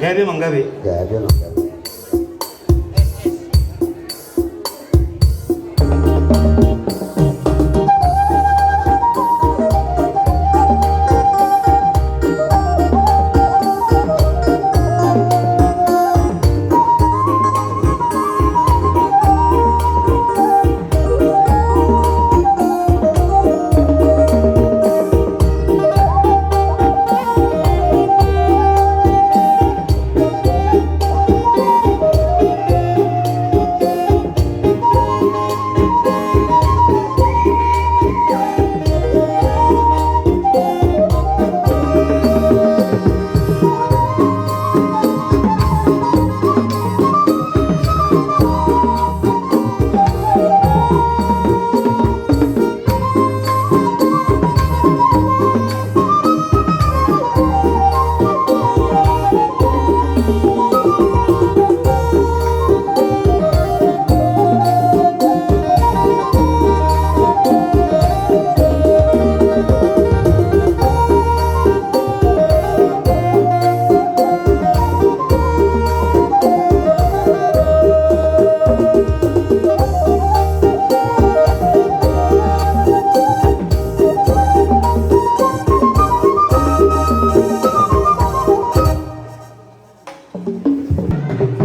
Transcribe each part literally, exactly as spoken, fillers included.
Gabe manggabe. Gabe manggabe.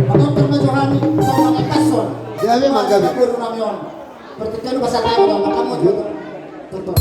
Manompar ma jo hami, songon na pason. Dia memang gabe. Boru nami on. Pertiga lu pasal lain dong, makamu jo. Tonton.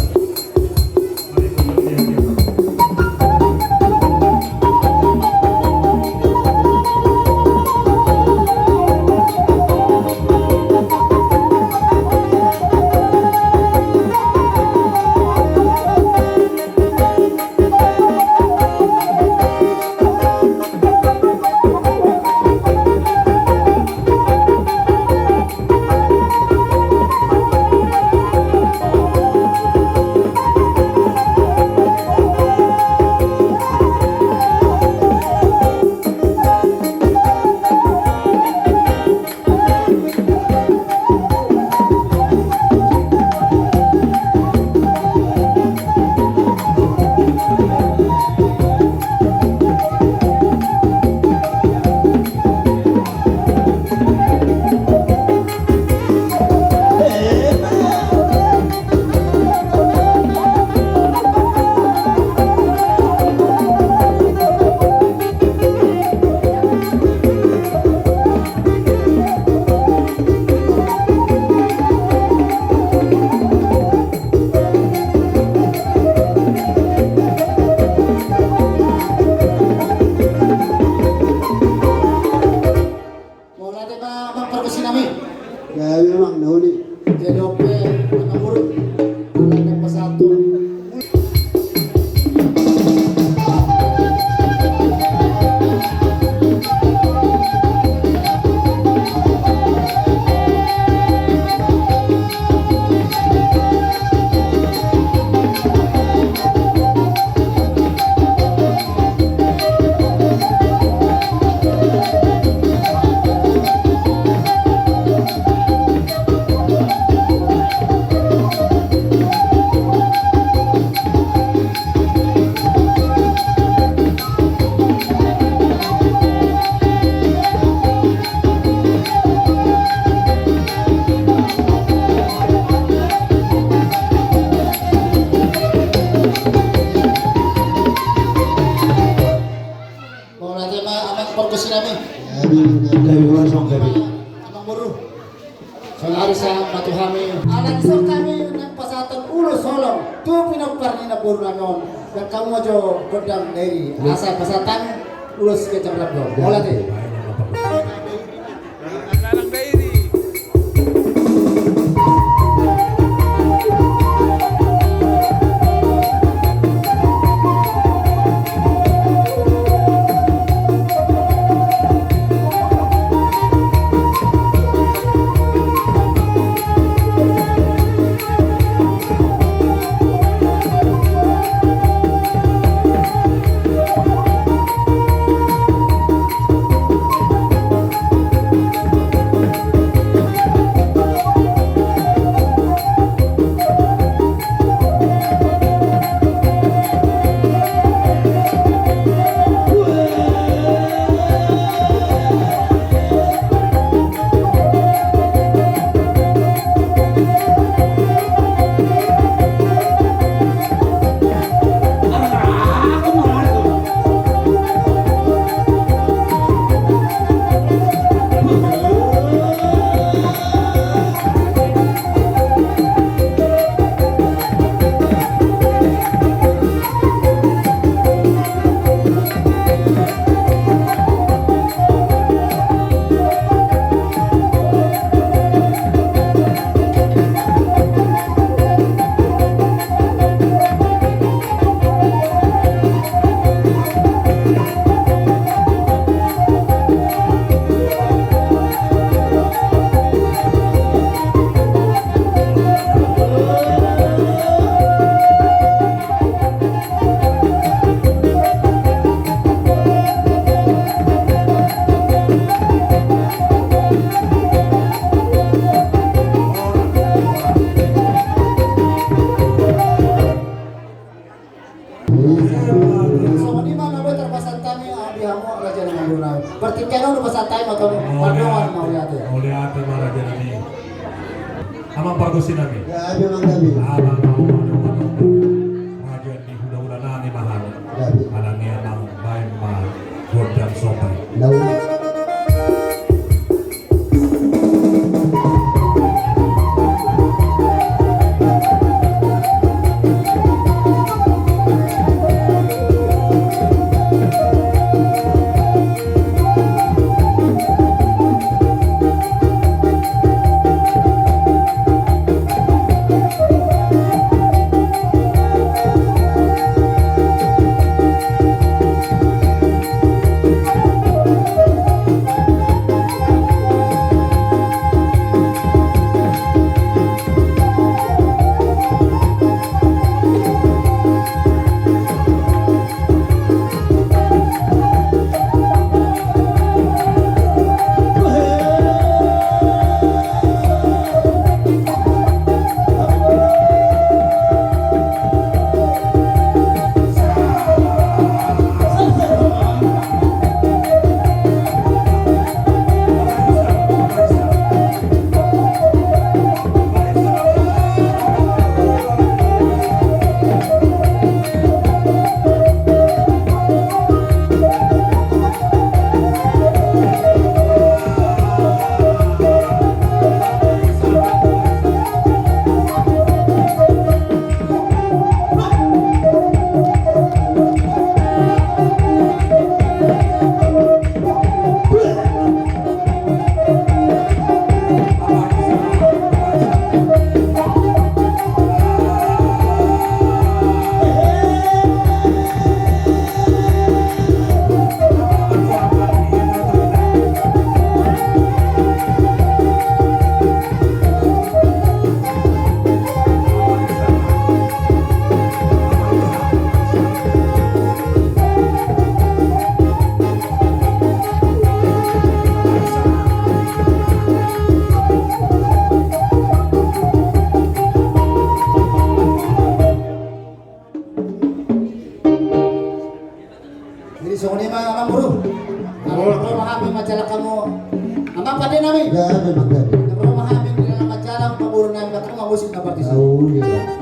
Mauliate ma amang pargonsi nami. Ya, memang na uli. Jadi ope, amang guru. Amang na pasahathon. Mauliate ma amang pargonsi nami. Gabe, gabe, gabe. Amang boru. Sonari sa matu hami. Ala ni so hami naeng pasahathon ulos holong tu pinompar ni namboru nami on. Dang hamu ma jo gondang dairi. Asa pasahat hami ulos kecap rap do. Mauliate. Amang pargonsi nami. Gabe, amang, gabe. Amang, amang, amang, amang. Raja ni hula-hula nami ma hami. Gabe. Alani amang baen ma gondang somba i. Lalu. Jadi songon i ma, amang boru. Amang boru, ma hami manjalang hamu. Amang pande nami. Ya, memang kan. Amang boru, ma hami manjalang pamboru nami, bahkan nggak musik, nggak partisi. Oh, iya.